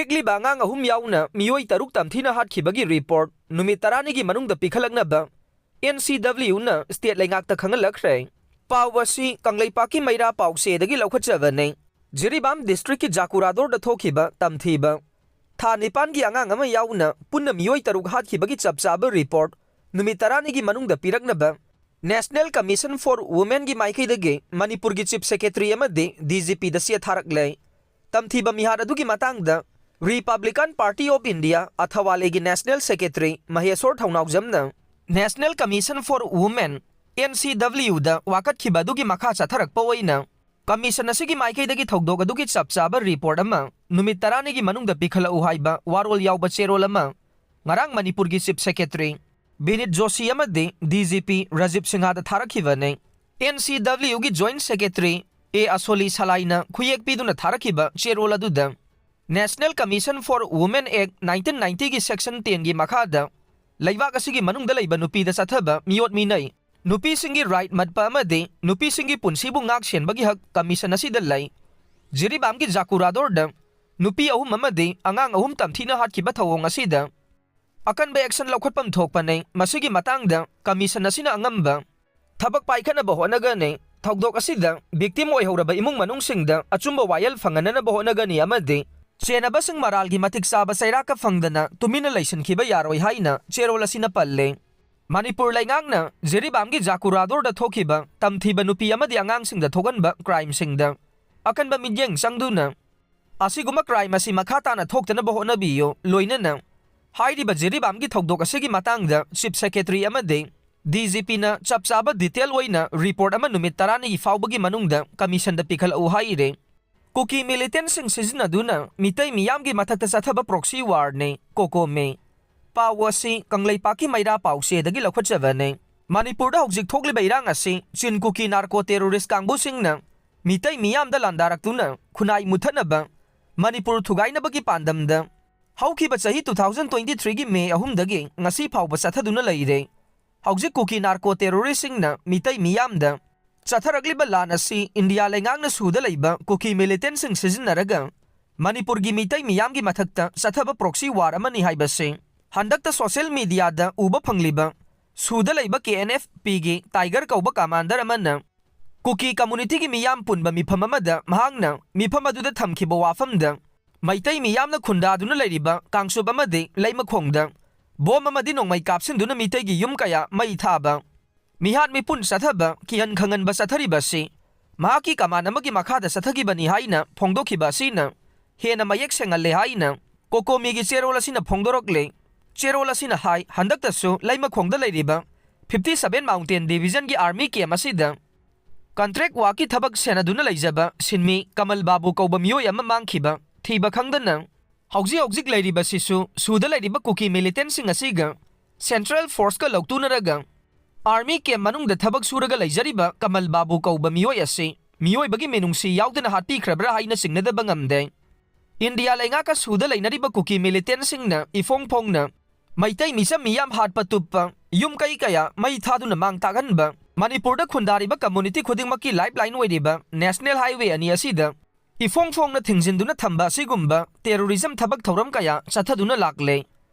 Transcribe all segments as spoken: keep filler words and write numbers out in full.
ꯄꯤꯛꯂꯤꯕ ꯑꯉꯥꯡ ꯑꯍꯨꯝ ꯌꯥꯎꯅ ꯃꯤꯑꯣꯏ ꯇꯔꯨꯛ ꯇꯝꯊꯤꯅ ꯍꯥꯠꯈꯤꯕꯒꯤ ꯔꯤꯄꯣꯔꯠ ꯅꯨꯃꯤꯠ ꯇꯔꯥꯅꯤꯒꯤ ꯃꯅꯨꯡꯗ ꯄꯤꯈꯠꯂꯛꯅꯕ ꯑꯦꯟ ꯁꯤ ꯗꯕ꯭ꯂꯤꯌꯨꯅ ꯁ꯭ꯇꯦꯠ ꯂꯩꯉꯥꯛꯇ ꯈꯪꯍꯜꯂꯛꯈ꯭ꯔꯦ꯫ ꯄꯥꯎ ꯑꯁꯤ ꯀꯪꯂꯩꯄꯥꯛꯀꯤ ꯃꯩꯔꯥ ꯄꯥꯎꯆꯦꯗꯒꯤ ꯂꯧꯈꯠꯆꯕꯅꯤ꯫ ꯖꯤꯔꯤꯕꯥꯝ ꯗꯤꯁꯇ꯭ꯔꯤꯛꯀꯤ ꯖꯥꯀꯨꯔꯥꯗꯣꯔꯗ ꯊꯣꯛꯈꯤꯕ ꯇꯝꯊꯤꯕ ꯊꯥ ꯅꯤꯄꯥꯟꯒꯤ ꯑꯉꯥꯡ ꯑꯃ ꯌꯥꯎꯅ ꯄꯨꯟꯅ ꯃꯤꯑꯣꯏ ꯇꯔꯨꯛ ꯍꯥꯠꯈꯤꯕꯒꯤ ꯆꯞ ꯆꯥꯕ ꯔꯤꯄꯣꯔꯠ ꯅꯨꯃꯤꯠ ꯇꯔꯥꯅꯤꯒꯤ ꯃꯅꯨꯡꯗ ꯄꯤꯔꯛꯅꯕ National Commission for Womenꯒꯤ ꯃꯥꯏꯀꯩꯗꯒꯤ ꯃꯅꯤꯄꯨꯔꯒꯤ ꯆꯤꯐ ꯁꯦꯀ꯭ꯔꯦꯇꯔꯤ ꯑꯃꯗꯤ ꯗꯤ ꯖꯤ ꯄꯤꯗ ꯆꯦ ꯊꯥꯔꯛꯂꯦ꯫ ꯇꯝꯊꯤꯕ ꯃꯤꯍꯥꯠ ꯑꯗꯨꯒꯤ ꯃꯇꯥꯡꯗ Republican Party of India ꯑꯊꯋꯥꯂꯦꯒꯤ ꯅꯦꯁꯅꯦꯜ ꯁꯦꯀ꯭ꯔꯦꯇꯔꯤ ꯃꯍꯦꯁꯣꯔ ꯊꯧꯅꯥꯎꯖꯝꯅ National Commission for Women, N C W ꯋꯥꯀꯠꯈꯤꯕ ꯑꯗꯨꯒꯤ ꯃꯈꯥ ꯆꯠꯊꯔꯛꯄ ꯑꯣꯏꯅ ꯀꯃꯤꯁꯟ ꯑꯁꯤꯒꯤ ꯃꯥꯏꯀꯩꯗꯒꯤ ꯊꯧꯗꯣꯛ ꯑꯗꯨꯒꯤ ꯆꯞ ꯆꯥꯕ ꯔꯤꯄꯣꯔꯠ ꯑꯃ ꯅꯨꯃꯤꯠ ꯇꯔꯥꯅꯤꯒꯤ ꯃꯅꯨꯡꯗ ꯄꯤꯈꯠꯂꯛꯎ ꯍꯥꯏꯕ ꯋꯥꯔꯣꯜ ꯌꯥꯎꯕ ꯆꯦꯔꯣꯜ ꯑꯃ ꯉꯔꯥꯡ ꯃꯅꯤꯄꯨꯔꯒꯤ ꯆꯤꯐ ꯁꯦꯀ꯭ꯔꯦꯇꯔꯤ ꯕꯤꯅꯤꯠ ꯖꯣꯁꯤ ꯑꯃꯗꯤ D G P Rajiv ꯁꯤꯡꯍꯗ ꯊꯥꯔꯛꯈꯤꯕꯅꯤ꯫ N C ꯗꯕ꯭ꯂꯤꯌꯨꯒꯤ joint secretary ꯑꯦ ꯑꯁꯣꯂꯤ ꯁꯂꯥꯏꯅ ꯈꯨꯌꯦꯛ ꯄꯤꯗꯨꯅ ꯊꯥꯔꯛꯈꯤꯕ ꯆꯦꯔꯣꯜ ꯑꯗꯨꯗ National Commission for Women Act nineteen ninety ꯒꯤ section ten ꯒꯤ ꯃꯈꯥꯗ ꯂꯩꯕꯥꯛ ꯑꯁꯤꯒꯤ ꯃꯅꯨꯡꯗ ꯂꯩꯕ ꯅꯨꯄꯤꯗ ꯆꯠꯊꯕ ꯃꯤꯑꯣꯠ ꯃꯤꯅꯩ, ꯅꯨꯄꯤꯁꯤꯡꯒꯤ ꯔꯥꯏꯠ ꯃꯠꯄ ꯑꯃꯗꯤ ꯅꯨꯄꯤꯁꯤꯡꯒꯤ ꯄꯨꯟꯁꯤꯕꯨ ꯉꯥꯛ ꯁꯦꯟꯕꯒꯤ ꯍꯛ ꯀꯃꯤꯁꯟ ꯑꯁꯤꯗ ꯂꯩ꯫ ꯖꯤꯔꯤꯕꯥꯝꯒꯤ ꯖꯥꯀꯨꯔꯥꯗꯣꯔꯗ ꯅꯨꯄꯤ ꯑꯍꯨꯝ ꯑꯃꯗꯤ ꯑꯉꯥꯡ ꯑꯍꯨꯝ ꯇꯝꯊꯤꯅ ꯍꯥꯠꯈꯤꯕ ꯊꯧꯑꯣꯡ ꯑꯁꯤꯗ ꯑꯀꯟꯕ action ꯂꯧꯈꯠꯐꯝ ꯊꯣꯛꯄꯅꯤ꯫ ꯃꯁꯤꯒꯤ ꯃꯇꯥꯡꯗ ꯀꯃꯤꯁꯟ ꯑꯁꯤꯅ ꯑꯉꯝꯕ ꯊꯕꯛ ꯄꯥꯏꯈꯠꯅꯕ ꯍꯣꯠꯅꯒꯅꯤ꯫ ꯊꯧꯗꯣꯛ ꯑꯁꯤꯗ victim ꯑꯣꯏꯍꯧꯔꯕ ꯏꯃꯨꯡ ꯃꯅꯨꯡꯁꯤꯡꯗ ꯑꯆꯨꯝꯕ ꯋꯥꯌꯦꯜ ꯐꯪꯍꯟꯅꯅꯕ ꯍꯣꯠꯅꯒꯅꯤ ꯑꯃꯗꯤ ꯆꯦꯟꯅꯕꯁꯤꯡ ꯃꯔꯥꯜꯒꯤ ꯃꯇꯤꯛ ꯆꯥꯕ ꯆꯩꯔꯥꯛꯀ ꯐꯪꯗꯅ ꯇꯨꯃꯤꯟꯅ ꯂꯩꯁꯤꯟꯈꯤꯕ ꯌꯥꯔꯣꯏ ꯍꯥꯏꯅ ꯆꯦꯔꯣꯜ ꯑꯁꯤꯅ ꯄꯜꯂꯤ꯫ ꯃꯅꯤꯄꯨꯔ ꯂꯩꯉꯥꯛꯅ ꯖꯤꯔꯤꯕꯥꯝꯒꯤ ꯖꯥꯀꯨꯔꯥꯗꯣꯔꯗ ꯊꯣꯛꯈꯤꯕ ꯇꯝꯊꯤꯕ ꯅꯨꯄꯤ ꯑꯃꯗꯤ ꯑꯉꯥꯡꯁꯤꯡꯗ ꯊꯣꯛꯍꯟꯕ crimeꯁꯤꯡꯗ ꯑꯀꯟꯕ ꯃꯤꯠꯌꯦꯡ ꯆꯪꯗꯨꯅ ꯑꯁꯤꯒꯨꯝꯕ crime ꯑꯁꯤ ꯃꯈꯥ ꯇꯥꯅ ꯊꯣꯛꯇꯅꯕ ꯍꯣꯠꯅꯕꯤꯌꯨ꯫ ꯂꯣꯏꯅꯅ ꯍꯥꯏꯔꯤꯕ ꯖꯤꯔꯤꯕꯥꯝꯒꯤ ꯊꯧꯗꯣꯛ ꯑꯁꯤꯒꯤ ꯃꯇꯥꯡꯗ ꯆꯤꯐ ꯁꯦꯀ꯭ꯔꯦꯇꯔꯤ ꯑꯃꯗꯤ ꯗꯤ ꯖꯤ ꯄꯤꯅ ꯆꯞ ꯆꯥꯕ detail ꯑꯣꯏꯅ ꯔꯤꯄꯣꯔꯠ ꯑꯃ ꯅꯨꯃꯤꯠ ꯇꯔꯥꯅꯤꯒꯤ ꯐꯥꯎꯕꯒꯤ ꯃꯅꯨꯡꯗ ꯀꯃꯤꯁꯟꯗ ꯄꯤꯈꯠꯂꯛꯎ ꯍꯥꯏꯔꯦ꯫ ꯀꯨꯀꯤ ꯃꯤꯂꯤꯇꯦꯟꯠꯁꯤꯡ ꯁꯤꯖꯤꯟꯅꯗꯨꯅ ꯃꯤꯇꯩ ꯃꯤꯌꯥꯝꯒꯤ ꯃꯊꯛꯇ ꯆꯠꯊꯕ proxy warꯅꯤ ꯀꯣꯀꯣꯃꯤ꯫ ꯄꯥꯎ ꯑꯁꯤ ꯀꯪꯂꯩꯄꯥꯛꯀꯤ ꯃꯩꯔꯥ ꯄꯥꯎꯆꯦꯗꯒꯤ ꯂꯧꯈꯠꯆꯕꯅꯤ꯫ ꯃꯅꯤꯄꯨꯔꯗ ꯍꯧꯖꯤꯛ ꯊꯣꯛꯂꯤꯕ ꯏꯔꯥꯡ ꯑꯁꯤ ꯆꯤꯟ ꯀꯨꯀꯤ narco terrorist ꯀꯥꯡꯕꯨꯁꯤꯡꯅ ꯃꯤꯇꯩ ꯃꯤꯌꯥꯝꯗ ꯂꯥꯟꯗꯥꯔꯛꯇꯨꯅ ꯈꯨꯟꯅꯥꯏ ꯃꯨꯠꯊꯠꯅꯕ ꯃꯅꯤꯄꯨꯔ ꯊꯨꯒꯥꯏꯅꯕꯒꯤ ꯄꯥꯟꯗꯝꯗ ꯍꯧꯈꯤꯕ ꯆꯍꯤ two thousand twenty threeꯒꯤ ꯃꯦ ꯑꯍꯨꯝꯗꯒꯤ ꯉꯁꯤ ꯐꯥꯎꯕ ꯆꯠꯊꯗꯨꯅ ꯂꯩꯔꯦ꯫ ꯍꯧꯖꯤꯛ ꯀꯨꯀꯤ narco terroristꯁꯤꯡꯅ ꯃꯤꯇꯩ ꯃꯤꯌꯥꯝꯗ ꯆꯠꯊꯔꯛꯂꯤꯕ ꯂꯥꯟ ꯑꯁꯤ ꯏꯟꯗꯤꯌꯥ ꯂꯩꯉꯥꯛꯅ ꯁꯨꯗ ꯂꯩꯕ ꯀꯨꯀꯤ ꯃꯤꯂꯤꯇꯦꯟꯠꯁꯤꯡ ꯁꯤꯖꯤꯟꯅꯔꯒ ꯃꯅꯤꯄꯨꯔꯒꯤ ꯃꯤꯇꯩ ꯃꯤꯌꯥꯝꯒꯤ ꯃꯊꯛꯇ ꯆꯠꯊꯕ proxy war ꯑꯃꯅꯤ ꯍꯥꯏꯕꯁꯤ ꯍꯟꯗꯛꯇ social mediaꯗ ꯎꯕ ꯐꯪꯂꯤꯕ ꯁꯨꯗ ꯂꯩꯕ KNFPꯒꯤ Tiger ꯀꯧꯕ commander ꯑꯃꯅ ꯀꯨꯀꯤ communityꯒꯤ ꯃꯤꯌꯥꯝ ꯄꯨꯟꯕ ꯃꯤꯐꯝ ꯑꯃꯗ ꯃꯍꯥꯛꯅ ꯃꯤꯐꯝ ꯑꯗꯨꯗ ꯊꯝꯈꯤꯕ ꯋꯥꯐꯝꯗ ꯃꯩꯇꯩ ꯃꯤꯌꯥꯝꯅ ꯈꯨꯟꯗꯥꯗꯨꯅ ꯂꯩꯔꯤꯕ ꯀꯥꯡꯆꯨꯞ ꯑꯃꯗꯤ ꯂꯩꯃꯈꯣꯡꯗ bomb ꯑꯃꯗꯤ ꯅꯣꯡꯃꯩ ꯀꯥꯞꯁꯤꯟꯗꯨꯅ ꯃꯤꯇꯩꯒꯤ ꯌꯨꯝ ꯀꯌꯥ ꯃꯩ ꯊꯥꯕ, ꯃꯤꯍꯥꯠ ꯃꯤꯄꯨꯟ ꯆꯠꯊꯕ, ꯀꯤꯍꯟ ꯈꯪꯍꯟꯕ ꯆꯠꯊꯔꯤꯕ ꯑꯁꯤ ꯃꯍꯥꯛꯀꯤ command ꯑꯃꯒꯤ ꯃꯈꯥꯗ ꯆꯠꯊꯈꯤꯕꯅꯤ ꯍꯥꯏꯅ ꯐꯣꯡꯗꯣꯛꯈꯤꯕ ꯑꯁꯤꯅ ꯍꯦꯟꯅ ꯃꯌꯦꯛ ꯁꯦꯡꯍꯜꯂꯦ ꯍꯥꯏꯅ COCOMIꯒꯤ ꯆꯦꯔꯣꯜ ꯑꯁꯤꯅ ꯐꯣꯡꯗꯣꯔꯛꯂꯦ꯫ ꯆꯦꯔꯣꯜ ꯑꯁꯤꯅ ꯍꯥꯏ, ꯍꯟꯗꯛꯇꯁꯨ ꯂꯩꯃꯈꯣꯡꯗ ꯂꯩꯔꯤꯕ fifty seven Mountain Divisionꯒꯤ army camp ꯑꯁꯤꯗ contract workꯀꯤ ꯊꯕꯛ ꯁꯦꯟꯅꯗꯨꯅ ꯂꯩꯖꯕ ꯁꯤꯟꯃꯤ ꯀꯃꯜ ꯕꯥꯕꯨ ꯀꯧꯕ ꯃꯤꯑꯣꯏ ꯑꯃ ꯃꯥꯡꯈꯤꯕ, ꯊꯤꯕ ꯈꯪꯗꯅ ꯍꯧꯖꯤꯛ ꯍꯧꯖꯤꯛ ꯂꯩꯔꯤꯕꯁꯤꯁꯨ ꯁꯨꯗ ꯂꯩꯔꯤꯕ ꯀꯨꯀꯤ militantꯁꯤꯡ ꯑꯁꯤꯒ central forceꯀ ꯂꯧꯇꯨꯅꯔꯒ army camp ꯃꯅꯨꯡꯗ ꯊꯕꯛ ꯁꯨꯔꯒ ꯂꯩꯖꯔꯤꯕ ꯀꯃꯜ ꯕꯥꯕꯨ ꯀꯧꯕ ꯃꯤꯑꯣꯏ ꯑꯁꯤ ꯃꯤꯑꯣꯏꯕꯒꯤ ꯃꯤꯅꯨꯡꯁꯤ ꯌꯥꯎꯗꯅ ꯍꯥꯠꯄꯤꯈ꯭ꯔꯕ꯭ꯔꯥ ꯍꯥꯏꯅ ꯆꯤꯡꯅꯗꯕ ꯉꯝꯗꯦ꯫ ꯏꯟꯗꯤꯌꯥ ꯂꯩꯉꯥꯛꯀ ꯁꯨꯗ ꯂꯩꯅꯔꯤꯕ ꯀꯨꯀꯤ militantꯁꯤꯡꯅ ꯏꯐꯣꯡ ꯐꯣꯡꯅ ꯃꯩꯇꯩ ꯃꯤꯆꯝ ꯃꯤꯌꯥꯝ ꯍꯥꯠꯄ ꯇꯨꯞꯄ, ꯌꯨꯝ ꯀꯩ ꯀꯌꯥ ꯃꯩ ꯊꯥꯗꯨꯅ ꯃꯥꯡ ꯇꯥꯛꯍꯟꯕ, ꯃꯅꯤꯄꯨꯔꯗ ꯈꯨꯟꯗꯥꯔꯤꯕ community ꯈꯨꯗꯤꯡꯃꯛꯀꯤ lifeline ꯑꯣꯏꯔꯤꯕ national highway ꯑꯅꯤ ꯑꯁꯤꯗ ꯏꯐꯣꯡ ꯐꯣꯡꯅ ꯊꯤꯡꯖꯤꯟꯗꯨꯅ ꯊꯝꯕ ꯑꯁꯤꯒꯨꯝꯕ terrorism ꯊꯕꯛ ꯊꯧꯔꯝ ꯀꯌꯥ ꯆꯠꯊꯗꯨꯅ ꯂꯥꯛꯂꯦ꯫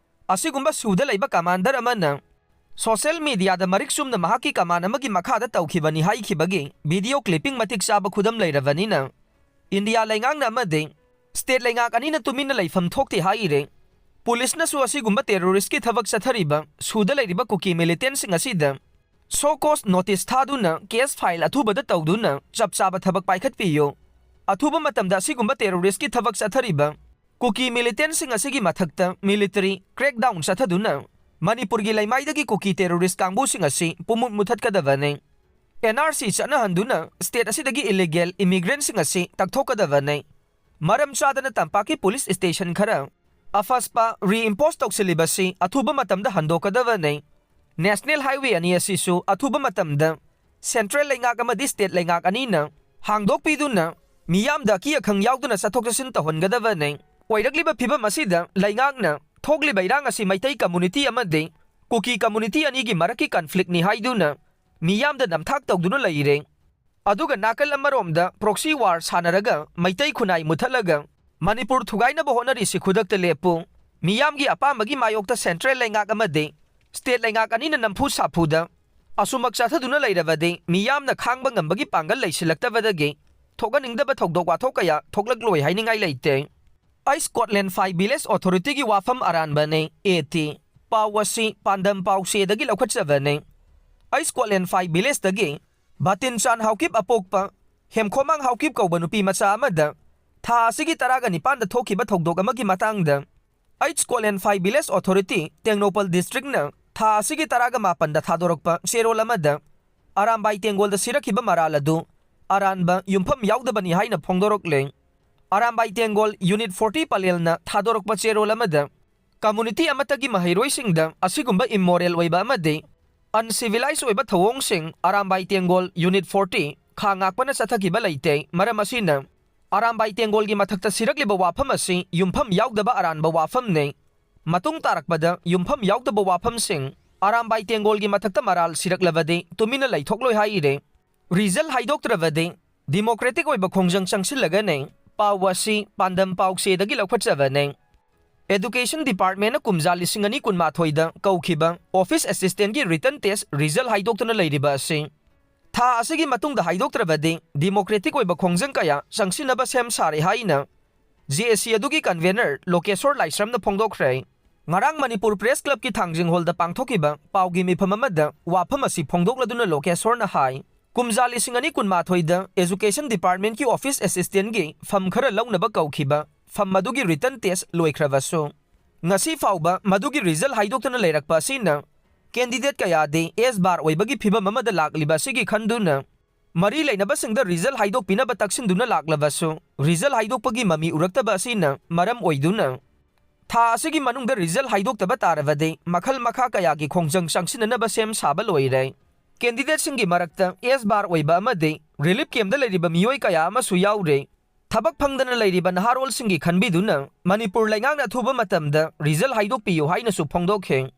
ꯑꯁꯤꯒꯨꯝꯕ ꯁꯨꯗ ꯂꯩꯕ commander ꯑꯃꯅ social mediaꯗ ꯃꯔꯤꯛ ꯆꯨꯝꯅ ꯃꯍꯥꯛꯀꯤ command ꯑꯃꯒꯤ ꯃꯈꯥꯗ ꯇꯧꯈꯤꯕꯅꯤ ꯍꯥꯏꯈꯤꯕꯒꯤ video clipping ꯃꯇꯤꯛ ꯆꯥꯕ ꯈꯨꯗꯝ ꯂꯩꯔꯕꯅꯤꯅ, ꯏꯟꯗꯤꯌꯥ ꯂꯩꯉꯥꯛꯅ ꯑꯃꯗꯤ state ꯂꯩꯉꯥꯛ ꯑꯅꯤꯅ ꯇꯨꯃꯤꯟꯅ ꯂꯩꯐꯝ ꯊꯣꯛꯇꯦ ꯍꯥꯏꯔꯦ꯫ ꯄꯨꯂꯤꯁꯅꯁꯨ ꯑꯁꯤꯒꯨꯝꯕ terroristꯀꯤ ꯊꯕꯛ ꯆꯠꯊꯔꯤꯕ ꯁꯨꯗ ꯂꯩꯔꯤꯕ ꯀꯨꯀꯤ militantꯁꯤꯡ ꯑꯁꯤꯗ show cause notice ꯊꯥꯗꯨꯅ case file ꯑꯊꯨꯕꯗ ꯇꯧꯗꯨꯅ ꯆꯞ ꯆꯥꯕ ꯊꯕꯛ ꯄꯥꯏꯈꯠꯄꯤꯌꯨ꯫ ꯑꯊꯨꯕ ꯃꯇꯝꯗ ꯑꯁꯤꯒꯨꯝꯕ terroristꯀꯤ ꯊꯕꯛ ꯆꯠꯊꯔꯤꯕ ꯀꯨꯀꯤ militantꯁꯤꯡ ꯑꯁꯤꯒꯤ ꯃꯊꯛꯇ military crackdown ꯆꯠꯊꯗꯨꯅ ꯃꯅꯤꯄꯨꯔꯒꯤ ꯂꯩꯃꯥꯏꯗꯒꯤ ꯀꯨꯀꯤ terrorist ꯀꯥꯡꯕꯨꯁꯤꯡ ꯑꯁꯤ ꯄꯨꯝꯃꯨꯠ ꯃꯨꯊꯠꯀꯗꯕꯅꯤ꯫ NRC ꯆꯠꯅꯍꯟꯗꯨꯅ state ꯑꯁꯤꯗꯒꯤ illegal immigrantꯁꯤꯡ ꯑꯁꯤ ꯇꯛꯊꯣꯛꯀꯗꯕꯅꯤ꯫ ꯃꯔꯝ ꯆꯥꯗꯅ ꯇꯝꯄꯥꯛꯀꯤ police station ꯈꯔ ꯑꯐꯁꯄ reimpose ꯇꯧꯁꯤꯜꯂꯤꯕꯁꯤ ꯑꯊꯨꯕ ꯃꯇꯝꯗ ꯍꯟꯗꯣꯛꯀꯗꯕꯅꯤ꯫ National highway ꯑꯅꯤ ꯑꯁꯤꯁꯨ ꯑꯊꯨꯕ ꯃꯇꯝꯗ central ꯂꯩꯉꯥꯛ ꯑꯃꯗꯤ state ꯂꯩꯉꯥꯛ ꯑꯅꯤꯅ ꯍꯥꯡꯗꯣꯛꯄꯤꯗꯨꯅ ꯃꯤꯌꯥꯝꯗ ꯑꯀꯤ ꯑꯈꯪ ꯌꯥꯎꯗꯅ ꯆꯠꯊꯣꯛ ꯆꯠꯁꯤꯟ ꯇꯧꯍꯟꯒꯗꯕꯅꯤ꯫ ꯑꯣꯏꯔꯛꯂꯤꯕ ꯐꯤꯕꯝ ꯑꯁꯤꯗ ꯂꯩꯉꯥꯛꯅ ꯊꯣꯛꯂꯤꯕ ꯏꯔꯥꯡ ꯑꯁꯤ ꯃꯩꯇꯩ community ꯑꯃꯗꯤ ꯀꯨꯀꯤ community ꯑꯅꯤꯒꯤ ꯃꯔꯛꯀꯤ conflictꯅꯤ ꯍꯥꯏꯗꯨꯅ ꯃꯤꯌꯥꯝꯗ ꯅꯝꯊꯥꯛ ꯇꯧꯗꯨꯅ ꯂꯩꯔꯦ꯫ ꯑꯗꯨꯒ ꯅꯥꯀꯜ ꯑꯃꯔꯣꯝꯗ proxy war ꯁꯥꯟꯅꯔꯒ ꯃꯩꯇꯩ ꯈꯨꯟꯅꯥꯏ ꯃꯨꯊꯠꯂꯒ ꯃꯅꯤꯄꯨꯔ ꯊꯨꯒꯥꯏꯅꯕ ꯍꯣꯠꯅꯔꯤꯁꯤ ꯈꯨꯗꯛꯇ ꯂꯦꯞꯄꯨ꯫ ꯃꯤꯌꯥꯝꯒꯤ ꯑꯄꯥꯝꯕꯒꯤ ꯃꯥꯌꯣꯛꯇ central ꯂꯩꯉꯥꯛ ꯑꯃꯗꯤ state ꯂꯩꯉꯥꯛ ꯑꯅꯤꯅ ꯅꯝꯐꯨ ꯁꯥꯐꯨꯗ ꯑꯁꯨꯃꯛ ꯆꯠꯊꯗꯨꯅ ꯂꯩꯔꯕꯗꯤ ꯃꯤꯌꯥꯝꯅ ꯈꯥꯡꯕ ꯉꯝꯕꯒꯤ ꯄꯥꯡꯒꯜ ꯂꯩꯁꯤꯜꯂꯛꯇꯕꯗꯒꯤ ꯊꯣꯛꯍꯟꯅꯤꯡꯗꯕ ꯊꯧꯗꯣꯛ ꯋꯥꯊꯣꯛ ꯀꯌꯥ ꯊꯣꯛꯂꯛꯂꯣꯏ ꯍꯥꯏꯅꯤꯡꯉꯥꯏ ꯂꯩꯇꯦ꯫ ꯑꯩ Scotland Five Village Authority ꯒꯤ ꯋꯥꯐꯝ ꯑꯔꯥꯟꯕꯅꯤ꯫ A T. ꯄꯥꯎ ꯑꯁꯤ ꯄꯥꯟꯗꯝ ꯄꯥꯎꯆꯦꯗꯒꯤ ꯂꯧꯈꯠꯆꯕꯅꯤ꯫ ꯑꯩ Scotland Five Village ꯇꯒꯤ ꯕꯥꯇꯤꯟꯆꯥꯟ ꯍꯥꯎꯀꯤꯞ ꯑꯄꯣꯛꯄ ꯍꯦꯝꯈꯣꯃꯥꯡ ꯍꯥꯎꯀꯤꯞ ꯀꯧꯕ ꯅꯨꯄꯤ ꯃꯆꯥ ꯑꯃꯗ ꯊꯥ ꯑꯁꯤꯒꯤ ꯇꯔꯥꯒ ꯅꯤꯄꯥꯟꯗ ꯊꯣꯛꯈꯤꯕ ꯊꯧꯗꯣꯛ ꯑꯃꯒꯤ ꯃꯇꯥꯡꯗ ꯑꯩ Scotland Five Village Authority Tengnoupal district ꯅ ꯊꯥ ꯑꯁꯤꯒꯤ ꯇꯔꯥꯒ ꯃꯥꯄꯟꯗ ꯊꯥꯗꯣꯔꯛꯄ ꯆꯦꯔꯣꯜ ꯑꯃꯗ ꯑꯔꯥꯝꯕꯥꯏ ꯇꯦꯡꯒꯣꯜꯗ ꯁꯤꯔꯛꯈꯤꯕ ꯃꯔꯥꯜ ꯑꯗꯨ ꯑꯔꯥꯟꯕ ꯌꯨꯝꯐꯝ ꯌꯥꯎꯗꯕꯅꯤ ꯍꯥꯏꯅ ꯐꯣꯡꯗꯣꯔꯛꯂꯦ꯫ ꯑꯔꯥꯝꯕꯥꯏ ꯇꯦꯡꯒꯣꯜ Unit Forty ꯄꯂꯦꯜꯅ ꯊꯥꯗꯣꯔꯛꯄ ꯆꯦꯔꯣꯜ ꯑꯃꯗ community ꯑꯃꯠꯇꯒꯤ ꯃꯍꯩꯔꯣꯏꯁꯤꯡꯗ ꯑꯁꯤꯒꯨꯝꯕ immoral ꯑꯣꯏꯕ ꯑꯃꯗꯤ uncivilized ꯑꯣꯏꯕ ꯊꯧꯑꯣꯡꯁꯤꯡ ꯑꯔꯥꯝꯕꯥꯏ ꯇꯦꯡꯒꯣꯜ Unit Forty ꯈꯥ ꯉꯥꯛꯄꯅ ꯆꯠꯊꯈꯤꯕ ꯂꯩꯇꯦ꯫ ꯃꯔꯝ ꯑꯁꯤꯅ ꯑꯔꯥꯝꯕꯥꯏ ꯇꯦꯡꯒꯣꯜꯒꯤ ꯃꯊꯛꯇ ꯁꯤꯔꯛꯂꯤꯕ ꯋꯥꯐꯝ ꯑꯁꯤ ꯌꯨꯝꯐꯝ ꯌꯥꯎꯗꯕ ꯑꯔꯥꯟꯕ ꯋꯥꯐꯝꯅꯤ꯫ ꯃꯇꯨꯡ ꯇꯥꯔꯛꯄꯗ ꯌꯨꯝꯐꯝ ꯌꯥꯎꯗꯕ ꯋꯥꯐꯝꯁꯤꯡ ꯑꯔꯥꯝꯕꯥꯏ ꯇꯦꯡꯒꯣꯜꯒꯤ ꯃꯊꯛꯇ ꯃꯔꯥꯜ ꯁꯤꯔꯛꯂꯕꯗꯤ ꯇꯨꯃꯤꯟꯅ ꯂꯩꯊꯣꯛꯂꯣꯏ ꯍꯥꯏꯔꯦ꯫ Result ꯍꯥꯏꯗꯣꯛꯇ꯭ꯔꯕꯗꯤ democratic ꯑꯣꯏꯕ ꯈꯣꯡꯖꯪ ꯆꯪꯁꯤꯜꯂꯒꯅꯤ꯫ ꯄꯥꯎ ꯑꯁꯤ ꯄꯥꯟꯗꯝ ꯄꯥꯎꯆꯦꯗꯒꯤ ꯂꯧꯈꯠꯆꯕꯅꯤ꯫ Education Department ꯅ ꯀꯨꯝꯖꯥ ꯂꯤꯁꯤꯡ ꯑꯅꯤ ꯀꯨꯟꯃꯥꯊꯣꯏꯗ ꯀꯧꯈꯤꯕ office assistant ꯀꯤ written test result ꯍꯥꯏꯗꯣꯛꯇꯨꯅ ꯂꯩꯔꯤꯕ ꯑꯁꯤ ꯊꯥ ꯑꯁꯤꯒꯤ ꯃꯇꯨꯡꯗ ꯍꯥꯏꯗꯣꯛꯇ꯭ꯔꯕꯗꯤ democratic ꯑꯣꯏꯕ ꯈꯣꯡꯖꯪ ꯀꯌꯥ ꯆꯪꯁꯤꯟꯅꯕ ꯁꯦꯝ ꯁꯥꯔꯦ ꯍꯥꯏꯅ J A C ꯑꯗꯨꯒꯤ convener ꯂꯣꯀꯦꯁꯣꯔ ꯂꯥꯏꯁ꯭ꯔꯝꯅ ꯐꯣꯡꯗꯣꯛꯈ꯭ꯔꯦ꯫ ꯉꯔꯥꯡ ꯃꯅꯤꯄꯨꯔ Press Club ꯀꯤ ꯊꯥꯡꯖꯤꯡ ꯍꯣꯜꯗ ꯄꯥꯡꯊꯣꯛꯈꯤꯕ ꯄꯥꯎꯒꯤ ꯃꯤꯐꯝ ꯑꯃꯗ ꯋꯥꯐꯝ ꯑꯁꯤ ꯐꯣꯡꯗꯣꯛꯂꯗꯨꯅ ꯂꯣꯀꯦꯁꯣꯔꯅ ꯍꯥꯏ, ꯀꯨꯝꯖꯥ ꯂꯤꯁꯤꯡ ꯑꯅꯤ ꯀꯨꯟꯃꯥꯊꯣꯏꯗ Education Department ꯀꯤ office assistant ꯒꯤ ꯐꯝ ꯈꯔ ꯂꯧꯅꯕ ꯀꯧꯈꯤꯕ ꯐꯝ ꯑꯗꯨꯒꯤ written test ꯂꯣꯏꯈ꯭ꯔꯕꯁꯨ, ꯉꯁꯤ ꯐꯥꯎꯕ ꯃꯗꯨꯒꯤ result ꯍꯥꯏꯗꯣꯛꯇꯅ ꯂꯩꯔꯛꯄ ꯑꯁꯤꯅ candidate ꯀꯌꯥꯗꯤ S bar ꯑꯣꯏꯕꯒꯤ ꯐꯤꯕꯝ ꯑꯃꯗ ꯂꯥꯛꯂꯤꯕ ꯑꯁꯤꯒꯤ ꯈꯟꯗꯨꯅ ꯃꯔꯤ ꯂꯩꯅꯕꯁꯤꯡꯗ result ꯍꯥꯏꯗꯣꯛꯄꯤꯅꯕ ꯇꯛꯁꯤꯟꯗꯨꯅ ꯂꯥꯛꯂꯕꯁꯨ, result ꯍꯥꯏꯗꯣꯛꯄꯒꯤ ꯃꯃꯤ ꯎꯔꯛꯇꯕ ꯑꯁꯤꯅ ꯃꯔꯝ ꯑꯣꯏꯗꯨꯅ, ꯊꯥ ꯑꯁꯤꯒꯤ ꯃꯅꯨꯡꯗ result ꯍꯥꯏꯗꯣꯛꯇꯕ ꯇꯥꯔꯕꯗꯤ ꯃꯈꯜ ꯃꯈꯥ ꯀꯌꯥꯒꯤ ꯈꯣꯡꯖꯪ ꯆꯪꯁꯤꯟꯅꯅꯕ ꯁꯦꯝ ꯁꯥꯕ ꯂꯣꯏꯔꯦ꯫ Candidate ꯁꯤꯡꯒꯤ ꯃꯔꯛꯇ S bar ꯑꯣꯏꯕ ꯑꯃꯗꯤ relief camp ꯇ ꯂꯩꯔꯤꯕ ꯃꯤꯑꯣꯏ ꯀꯌꯥ ꯑꯃꯁꯨ ꯌꯥꯎꯔꯦ꯫ ꯊꯕꯛ ꯐꯪꯗꯅ ꯂꯩꯔꯤꯕ ꯅꯍꯥꯔꯣꯜꯁꯤꯡꯒꯤ ꯈꯟꯕꯤꯗꯨꯅ ꯃꯅꯤꯄꯨꯔ ꯂꯩꯉꯥꯛꯅ ꯑꯊꯨꯕ ꯃꯇꯝꯗ result ꯍꯥꯏꯗꯣꯛꯄꯤꯌꯨ ꯍꯥꯏꯅꯁꯨ ꯐꯣꯡꯗꯣꯛꯈꯤ꯫